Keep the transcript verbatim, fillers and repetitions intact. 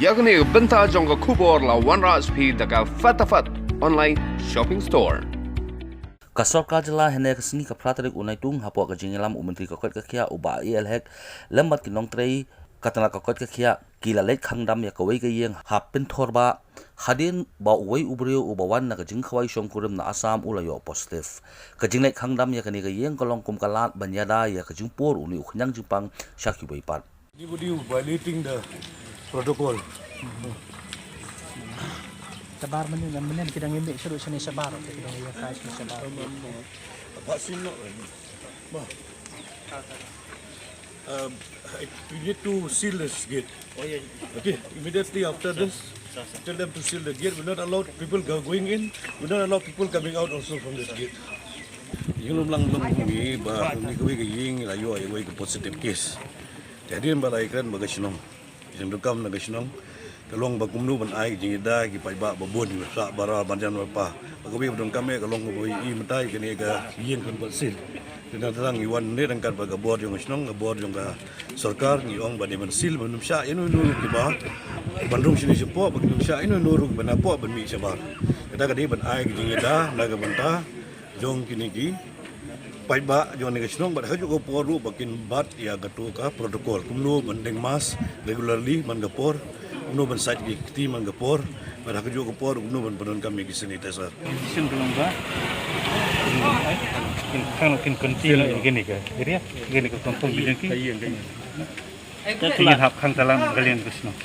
Ïa kane ka bynta jong ka khubor la wanrah sha phi da ka Fatafat Online Shopping Store. Ka sorkar jylla hynne ka sngi ka phra tarik u Naitung hapoh ka jingïalam u Myntri ka koit ka khiah u Bah A L Hek lem bad ki nongtrei ka tnat ka koit ka khiah ki la leit khang dam ïa kawei ka ïing ha Pynthorbah hadien ba uwei u briew uba wan na ka jingkhawai shongkurim na Assam u la ïoh positive. Ka jingleit khang dam ïa kane ka ïing ka long kum ka lad ban ïada ïa ka jingpur une u khñiang jingpang sha kiwei pat. Anybody who violating the protocol. Shabar mynnin, mynnin ki dang ïa mih shuh shane shabar, ki dang ïa kai shane shabar. Um, we need to seal this gate. Okay, immediately after this, tell them to seal the gate. We not allow people go, going in. We not allow people coming out also from this gate. Ïing lum lang lum ngi ba ngi kawei ka ïing la ïoh ïa kawei ka positive case. Te hadien ba la ïakren bad ka shnong, jingdonkam na ka shnong ka long ba kumno ban ai jingïada ki paidbah ba bun, ba shah, ba rar, ba jan, ba pa. Ba kawei ba donkam eh ka long kaba i mynta ïa kane ka ïing kan pat seal. Te na tang ngi wan ne ryngkat bad ka bor jong ka shnong, ka bor jong ka sorkar, ngi ong ba dei ban seal, ban ym shah ïano ïano ruh kiba ban rung shane shapoh, ba kin ym shah ïano ïano ruh kiba napoh ban mih shabar. Kata ka dei ban ai ka jingïada na ka bynta jong kine ki paidbah jong kane ka shnong, bad ha kajuh ka por ruh ba kin bat ïa kato ka protocol, kumno ban deng mask regularly man ka por, kumno ban sait ki kti man ka por, bad ha kajuh ka por kumno ban pyndonkam ïa ki sanitizer. Decision ka long ba kin, kin, kin continue ïa kane ka area, ïa kane ka compound building ki. Kin hap khang dalam ka liang ka shnong.